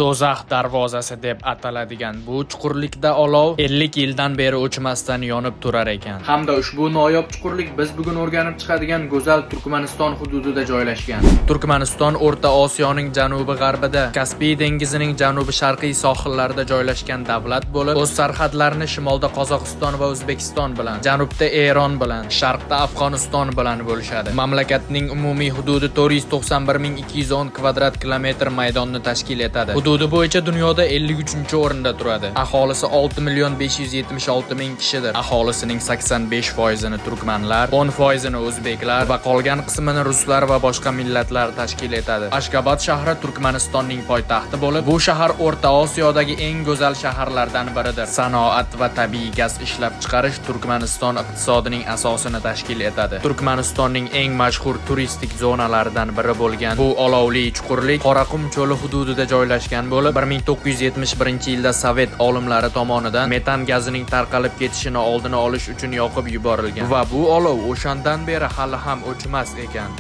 Do'zax darvozasi deb ataladigan bu chuqurlikda olov 50 yildan beri o'chmasdan yonib turar ekan. Hamda ushbu noyob chuqurlik biz bugun o'rganib chiqadigan go'zal Turkmaniston hududida joylashgan. Turkmaniston O'rta Osiyoning janubi-g'arbida, Kaspiy dengizining janubi-sharqiy sohillarida joylashgan davlat bo'lib, o'z sarhadlarini shimolda Qozog'iston va O'zbekiston bilan, janubda Eron bilan, sharqda Afg'oniston bilan bo'lishadi. Mamlakatning umumiy hududi 491 210 kvadrat kilometr maydonni tashkil etadi. Hududi bo'yicha dunyoda 53-o'rinda turadi. Aholisi 6 million 576 ming kishidir. Aholisining 85%ini turkmanlar, 10%ini o'zbeklar va qolgan qismini ruslar va boshqa millatlar tashkil etadi. Ashgabat shahri Turkmanistonning poytaxti bo'lib, bu shahar O'rta Osiyodagi eng go'zal shaharlardan biridir. Sanoat va tabiiy gaz ishlab chiqarish Turkmaniston iqtisodining asosini tashkil etadi. Turkmanistonning eng mashhur turistik zonalaridan biri bo'lgan bu olovli chuqurlik Qoraqum cho'li hududida joylashgan bo'lib, 1971-yilda sovet olimlari tomonidan metan gazining tarqalib ketishini oldini olish uchun yoqib yuborilgan va bu olov o'shandan beri hali ham o'chmas ekan.